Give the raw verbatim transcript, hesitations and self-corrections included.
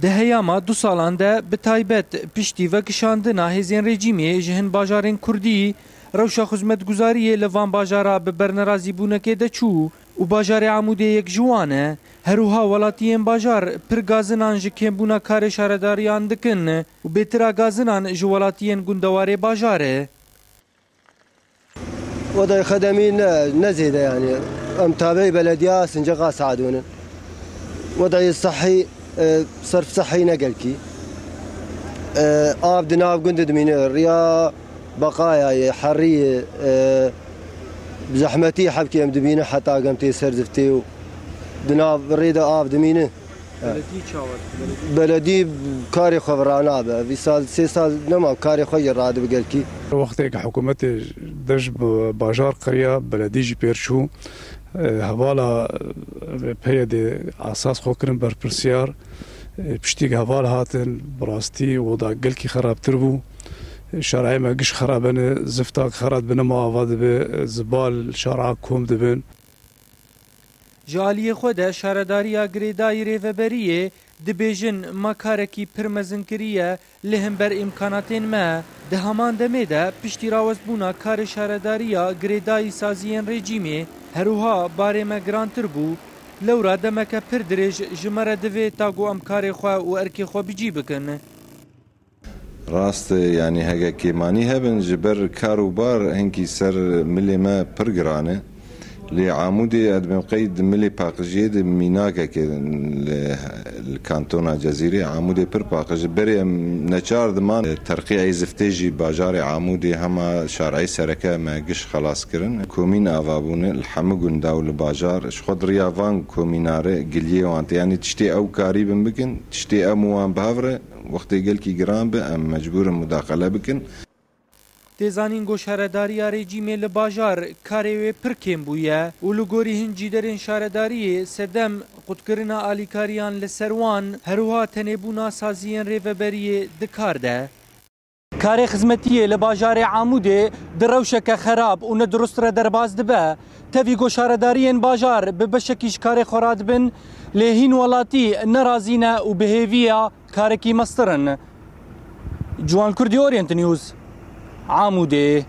Di heyama du salan de, bi taybet piştî vekişandina hêzên rejîmê ji hin bajarên kurdî, rewşa xizmetguzariyê li van bajara bi bernerazîbûnekê de çû û bajarê Amûdê yek ji wan e. Her wiha welatiyên bajar pir gazinan ji kêmbûna karê şaredariyan dikin û bêtira gazinan ji welatiyên gundewarê bajar e. Wedayê xedemî ne, ne zêde yani. Em tabeî belediya Sincaqa Saedûn in. Wedayê sehî, e, serf sehî ne gelkî. E, av di nav gund dimîne, riya beqaya ye, herî ye, e, zehmetî hevkê em dibîne heta gem tê ser ziftê û di nav rê de av dimîne. Beledî çawa dike? Beledî karê xwe ranabe. Vî sal, sê sal nema karê xwe jî radibe gelkî. Wextê ku hikûmetê dev ji bajar qiriya, beledî jî pêr çû. E, hevala, e, P Y D'ê esas xwe kirin berpirsiyar. E, piştî ku heval hatin, bi rastî weda gelkî xerabtir bû. E, şarayê me giş xerabene, zifta xerab dibine, ma ava dibe, e, zibal şara kom dibin. Ji aliyê xwe de şaredariya girêdayî rêveberiyê dibêjin, me karekî pir mezin kiriye li hember îmkanatên me. Di heman demê de piştî rawestbûna karê şaredariya girêdayî saziyên rejîmê, her wiha barê me girantir bû. Lewra demeke pir dirêj ji me re divê ta ku em karê xwe û erkê xwe bi cî bikin. Rast e, yanî heke kêmanî hebin, ji ber kar û bar hinkî ser milê me pir giran e. Lê Amûdê, ez dibêm qey di milê paqijiyê de mînakeke li, li kantona Cezîrê, Amûdê pir paqij e. Berê em neçar diman, terqîyayê ziftê jî bajarê Amûdê hema şareyê sereke me giş xelas kirin. Komîn ava bûne li hemû gunda û li bajar. Ji xwe di riya van komîna re giliyê wan tê. Yanî tiştê ew karîbin bikin, tiştê em û wan bi hev re. Wextê gelkî giran be, em mecbûr in mudaxele bikin. Tê zanîn ku şaredariya rejîmê li bajar karê wê pir kêm bûye û li gorî hin cîderên şaredariyê sedem qutkirina alîkariyan li ser wan, her wiha tenêbûna saziyên rêveberiyê di kar de. Karê xizmetiyê li bajarê Amûdê di rewşeke xerab û nedurust re derbas dibe. Tevî ku şaredariyên bajar bi beşekî ji karê xwe radibin, lê hîn welatî nerazî ne û bi hêviya karekî mestir in. Ciwan Kurdî, Orient News, Amûdê.